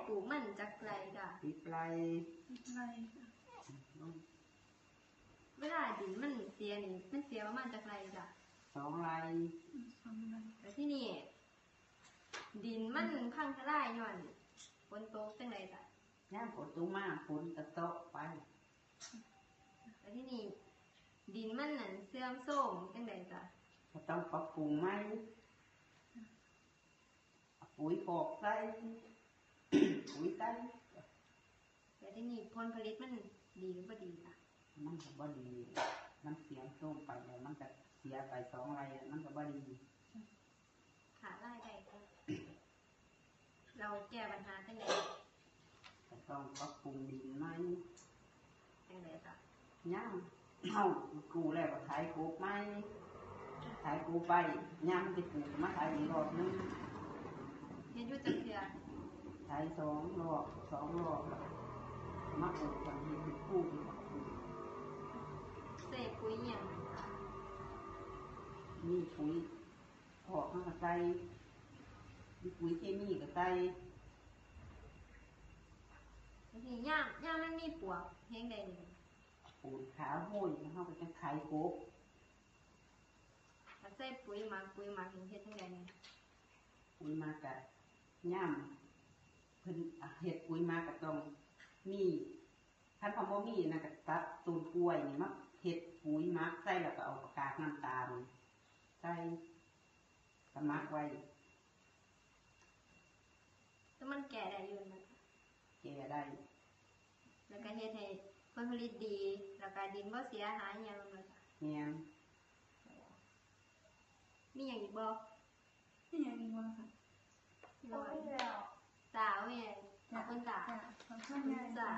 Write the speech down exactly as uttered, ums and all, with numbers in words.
ปลูกมันจักไร่จ้ะ สิบไร่ สิบไร่จ้ะ เวลาดินมันเสียนี่ มันเสียประมาณจักไร่จ้ะ สองไร่ อืม สองไร่ แล้วที่นี่ ดินมันพังทลายย้อนฝนตกจังใดจ้ะ ยามฝนตกมาฝนกระเตาะไป แล้วที่นี่ ดินมันนั่นเสื่อมโทรมจังใดจ้ะ ก็ต้องปรับปรุงใหม่ เอาปุ๋ยคอกใส่ ปุ๋ยใส่ แล้วที่นี่ผลผลิตมันดีหรือบ่ดีจ้ะ มันก็บ่ดี มันเสื่อมโทรมไปแล้ว มันก็เสียไปสองไร่อะ มันก็บ่ดี ขาดรายได้จ้ะ เราแก้ปัญหาจังใด ก็ต้องปรับปรุงดินใหม่ จังใดจ้ะ ยามเฮากู้แล้วก็ไถกบใหม่ ไถกบไป ยามมันสิปลูกก็มาไถอีกรอบหนึ่ง เฮ็ดอยู่จักเทื่อ ไถสองรอบ สองรอบ แล้วก็มาปลูกกัน เฮ็ดเป็นคู่เป็นคู่ ใส่ปุ๋ยอิหยังจ้ะ มีปุ๋ย คอกเฮาก็ใส่ มีปุ๋ยเคมีก็ใส่ นี่ยาม ยามมันมีปวกเฮ็ดจั่งใดนี่ ปูดขาโห้ย เฮาก็จั่งไถกบ ถ้าใส่ปุ๋ยหมัก ปุ๋ยหมักนี่เฮ็ดจั่งใดนี่ ปุ๋ยหมักก็ยามเพิ่นเฮ็ดปุ๋ยหมักก็ต้องมี คันเฮาบ่มีนั่นก็ตัดต้นกล้วยนี่มาเฮ็ดปุ๋ยหมักใส่ แล้วก็เอากากน้ำตาลใส่ ก็หมักไว้ แต่มันแก้ได้อยู่นะ แก้ได้ แล้วก็เฮ็ดให้ผลผลิตดี แล้วก็ดินบ่เสียหายอิหยังเลยจ้ะ แม่น มีหยังอีกบ่ มีหยังอีกบ่คะ โอ้ย แล้ว จ้า เอาแม่ จ้ะ ขอบคุณจ้ะ จ้ะ ขอบคุณ ขอบคุณจ้ะ จ้ะ